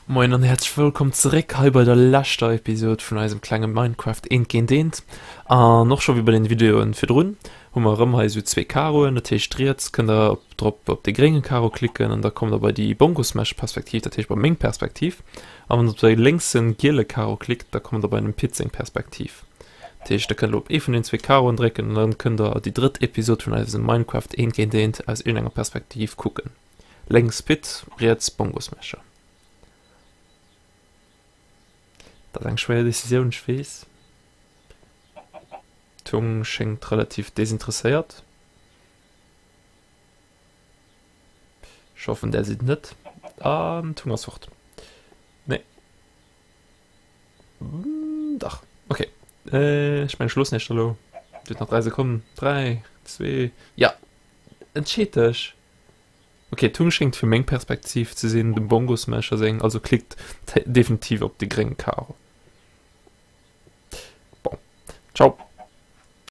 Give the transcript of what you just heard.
Moien an häerzlech wëllkomm zeréck hei bei der leschter Episode vun eisem klenge Minecraft eent géint eent. An och scho wéi bei den Videoen virdrun hu mer erëm hei esou zwee Karoen. Dat heescht riets kënnt der op drop op de grénge Karo klicken an da kommt der bei déi Bongosmesh Perspektiv, dat heescht bei meng Perspektiv. A wann der op de lénkse giele Karo klickt, da kommt der bei dem Pit seng Perspektiv. Dat heescht der kënnt elo op ee vun den zwee Karoen drécken an dann kënnt der déi drëtt Episode vun eisem Minecraft eent géint eent aus iergendenger Perspektiv kucken. Lénks Pit, riets Bongosmecher. Dat ass eng schwéier Decisioun, ech weess. D'Tung schéngt relativ desinteresséiert. Ech hoffen där sidd net. An d'Tung ass fort. Nee. Dach. Okay. Ech mengen ech loossen iech da lo. Dir hutt nach 3 Sekonnen. 3, 2, ja! Entscheet dech! Ok, d'Tung schéngt fir meng Perspektiv ze sinn, dem Bongosmächer seng, also klickt definitiv op de grénge Karo. Bon, ciao.